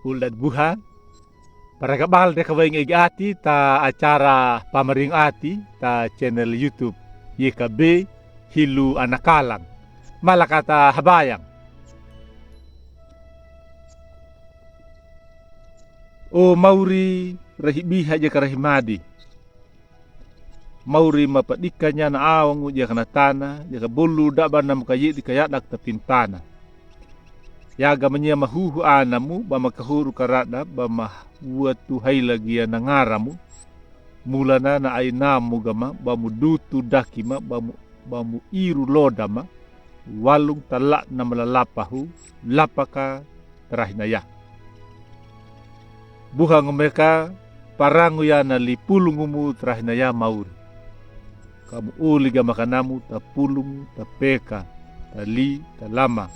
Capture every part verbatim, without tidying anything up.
Uldat buha. Para gabal de ka waing egi ati ta acara Pamaring Ati ta channel YouTube Y K B Hilu Anakalang. Malakata habayang. O mauri rahi biha jaka rahi madi. Mauri mapadikanya na awangu jaka na tana, jaka bolu daba na makayi di kayadak ta pintana. Yaga manya mahuhu anamu, ba makahuru karada, ba mahuatu hailagiya na ngaramu. Mulana na ainamu gama, ba mudutu dakima, ba mu ba mu iru lodama, walung tala na malalapahu, lapaka tarahinaya. Buha ngomeka, parangu ya na li pulungu mu tarahinaya mauri. Kamu uli gama kanamu ta pulungu, ta peka, ta li, ta lama.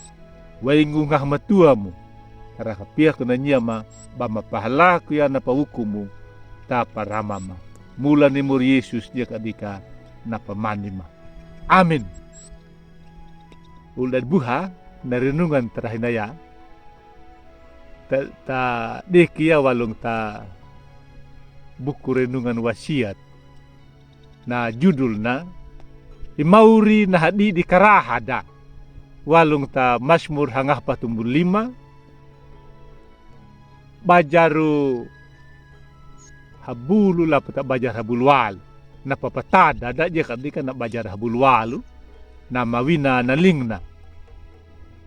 Waingu ngahmatuamu, tara kapiaku na nyama, ba mapahalaku ya na pawukumu, ta paramama. Mula ni mori Yesus dia kadika na pamanima. Amin. Uldat buha na renungan tarahinaya. Ta, ta deki ya walung ta buku renungan wasiat. Na judul na, i mauri na hadi di karaha da. Walung ta Masmur hangahapa tumbul lima. Bajaru habulu lapa ta bajar habulu walu. Na papatada da jeka dika na bajar habulu walu. Na mawina na lingna.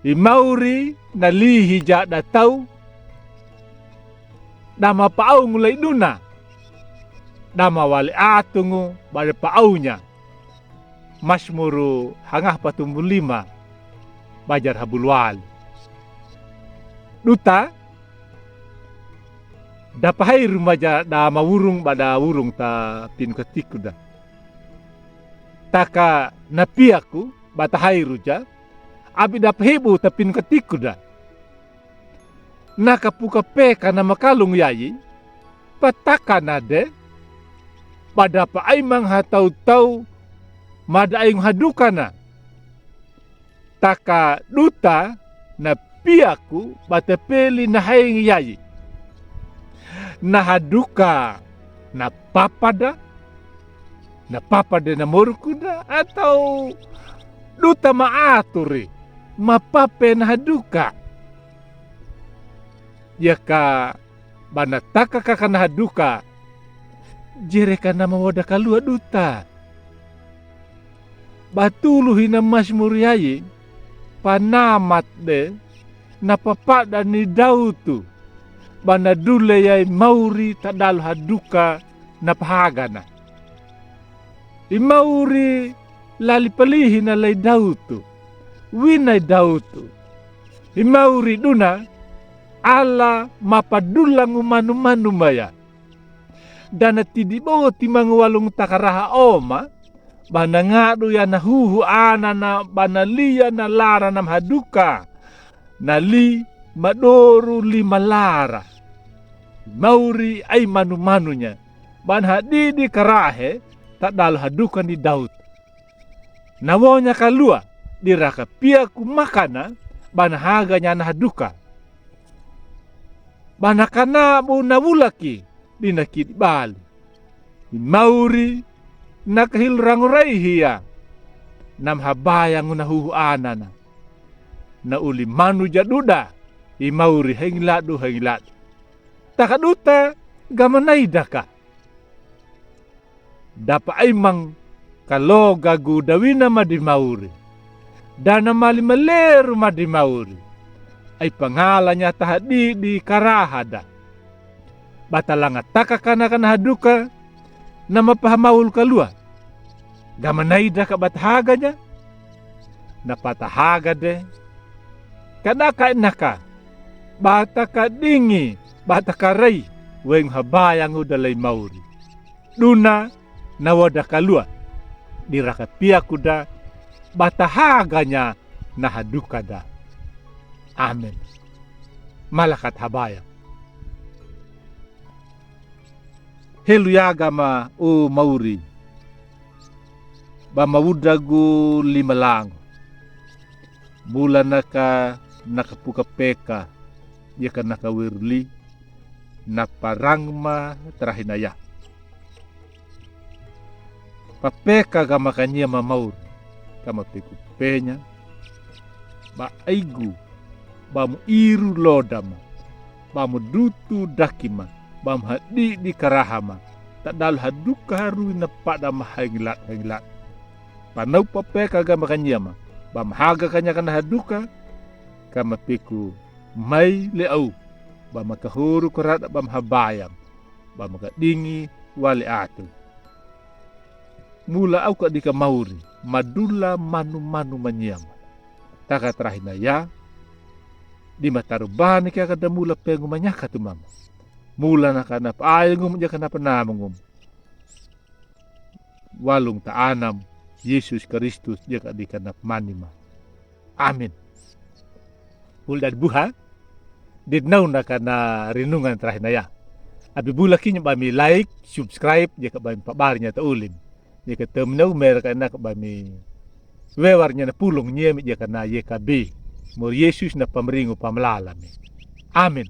I mauri na lihi ja da tau. Da mapaungu lai duna. Da mawali atungu bade paunya. Masmuru hangahapa tumbul lima, bajar habulu walu. Duta, da pahairu maja da mawurung bada wurung ta pin katiku da. Taka na piaku, ba tahairu ja, abi da pahibu ta pin katiku da. Na kapuka peka na makalung yayi, pataka na de, bada pa aimang hatau-tau, mada aingu haduka na. Taka duta na piaku bata peli na haingi yayi. Na haduka na papa da, na papa de na moruku da, atau duta ma aturi, ma pape na haduka. Yaka bana taka kaka na haduka, jereka na mawoda kalua duta. Batulu hina Masmur yayi, panamat de, na papada ni dautu, bana dule yayi mauri tadalo haduka na pahagana. I mauri lali palihi na lai dautu, wina i dautu. I mauri duna, ala mapadulangu manu-manu maya. Dana tidi boti mangu walung takaraha oma, bana ngadu ya na huhu anana bana liya na lara na mahaduka. Na li madoru li malara. Mauri ai manu-manunya, bana hadidi karahe, tadalo haduka ni dautu. Na wonya kalua, diraka piaku makana, bana haganya na haduka. Bana kanabu na wulaki, dina kidi bali. I mauri na kahilu rangu rai hiya. Na mahabayangu na huhu anana. Na uli manu ja duda, i mauri haingi ladu, haingi ladu. Taka duta, gama naida ka. Dapa aimang kaloga gu dawina madi mauri. Dana mali maleru madi mauri. Ai pangalanya tahadidi karaha da. Bata langa taka kana kana haduka, na mapahamaul kalua. Gama naida ka bata haganya. Na pata haga de. Kadaka inaka. Bata kadingi, bata karai, weng habayangu da lai mauri. Duna na woda kalua. Diraka piaku da, bata haganya na haduka da. Amen. Malakat habaya. Helu yaga ma o mauri. Ba mawuda gu lima lango. Bula naka naka puka peka. Ye ka na kaweruli na parangma tarahinaya. Papeka gama kanyama mauri, kama peku penya, ba aigu, ba mu iru lodama, ba mu dutu dakima, ba mu hadidi karahama, tadalo haduka haruwi na padama haingilat haingilat. Panau papeka gama kanyama, ba mu haga kanyaka na haduka, kama peku mai le au, ba mu kahuru karada ba mu habayam, ba mu kadingi wale atu. Mula au ka dika mauri, madula manu manu manyama. Taka tarahinaya, di mataru bani kaka da mula pengu manyaka tu mama. Mula na kana pa ayo ngum jaka na pa nama ngum. Walung ta anam, Yesus Kristus jaka dika na pa manima. Amin. Bula dadi buha, di nau na kana rinungan tarahinaya. Abi bula kinya ba mi like, subscribe, jaka ba mi pabar nyata ulim. Jaka tamina umer kana ka ba mi wewar nyana pulung nyemi jaka na yeka bi. Mur Yesus na pamringu pamlala mi. Amin.